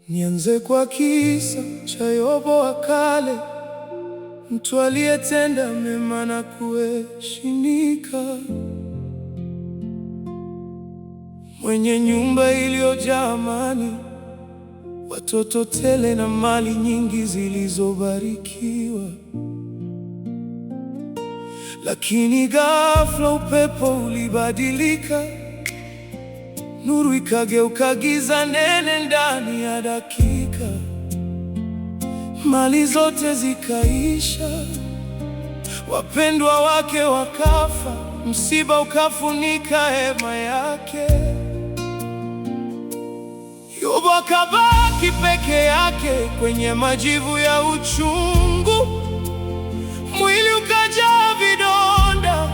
Nianze kwa kisa cha Yobo wa kale, mtu aliyetenda mema na kuheshimika, mwenye nyumba iliyojaa amani, watoto tele na mali nyingi zilizobarikiwa. Lakini ghafla upepo ulibadilika, nuru ikageuka giza nene ndani ya dakika. Mali zote zikaisha, wapendwa wake wakafa, msiba ukafunika hema yake. Yobu akabaki peke yake kwenye majivu ya uchungu, mwili ukajaa vidonda,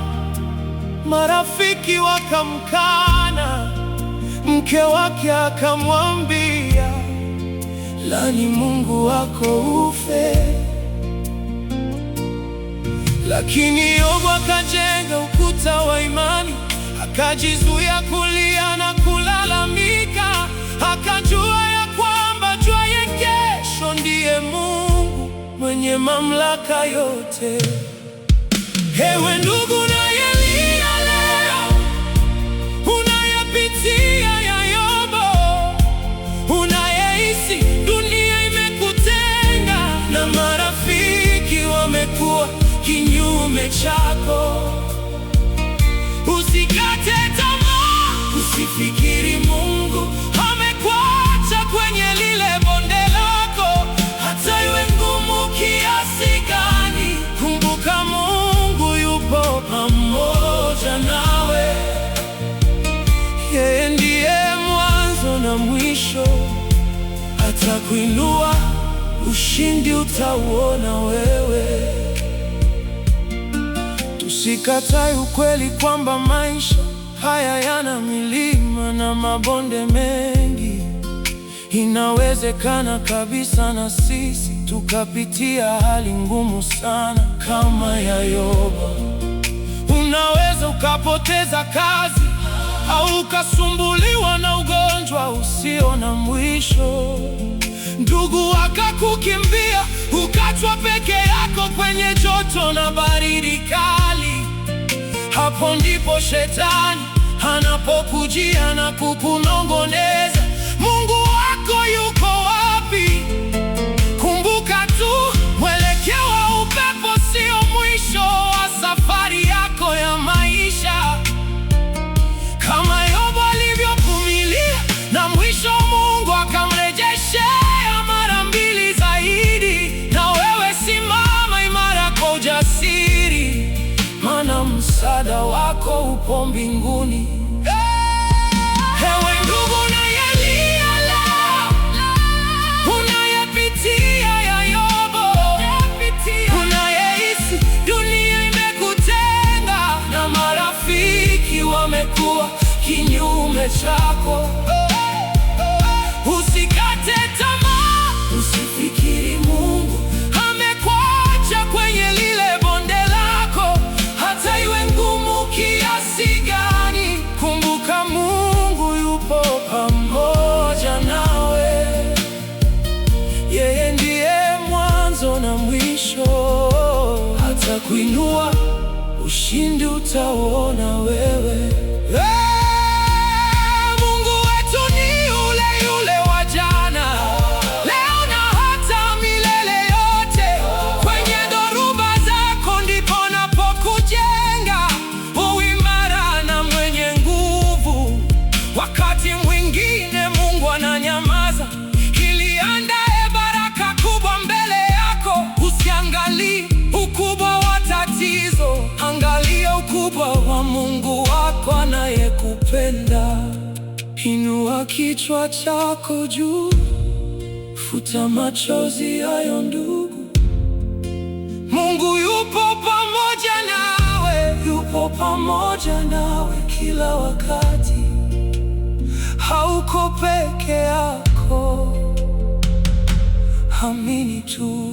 marafiki wakamkana, mke wake akamwambia, lani Mungu wako ufe. Lakini Yobu akajenga ukuta wa imani, akajizuia kulia na kulalamika, akajua ya kwamba ajuaye kesho ndiye Mungu mwenye mamlaka yote. Ewe ndugu unayelia leo, unayepitia ya Yobo, unayehisi dunia imekutenga na marafiki wamekuwa kinyume chako, usikate tamaa, usifikiri Mungu amekuacha kwenye lile bonde lako, hata iwe ngumu kiasi gani. Kumbuka Mungu yupo pamoja nawe, yeye ndiye mwanzo na mwisho, atakuinua, ushindi utauona wewe. Tusikatae ukweli kwamba maisha haya yana milima na mabonde mengi. Inawezekana kabisa na sisi tukapitia hali ngumu sana kama ya Yobu. Unaweza ukapoteza kazi au ukasumbuliwa na ugonjwa usio na mwisho. Ndugu akakukimbia, ukachwa peke yako kwenye joto na baridi kali. Hapo ndipo shetani anapokujia na kukunongoneza, Mungu wako yuko wapi? Kumbuka tu, mwelekeo wa upepo sio mwisho wa safari yako ya maisha. Kama Yobu alivyovumilia na mwisho Mungu akamrejeshea mara mbili zaidi, na wewe simama imara kwa ujasiri, maana msaada wako upo mbinguni. Ewe ndugu unayelia leo, unayepitia ya Yobo, unayehisi dunia imekutenga na marafiki wamekuwa kinyume chako, usikate tamaa, usifikiri Mungu amekuacha kwenye lile bonde lako, hata iwe ngumu kiasi gani. Kumbuka Mungu yupo pamoja nawe, yeye ndiye mwanzo na mwisho, atakuinua, ushindi utauona wewe. Mungu wetu ni yule yule wa jana, leo na hata milele yote. Kwenye dhoruba zako ndipo napokujenga, uimara na mwenye nguvu. Wakati mwingine Mungu ananyamaza ili andae baraka kubwa mbele yako. Usiangalie ukubwa wa tatizo, angalia ukubwa wa Mungu wako anayekupenda. Inua kichwa chako juu, futa machozi hayo ndugu. Mungu yupo pamoja nawe, yupo pamoja nawe kila wakati. Hauko peke yako, amini tu.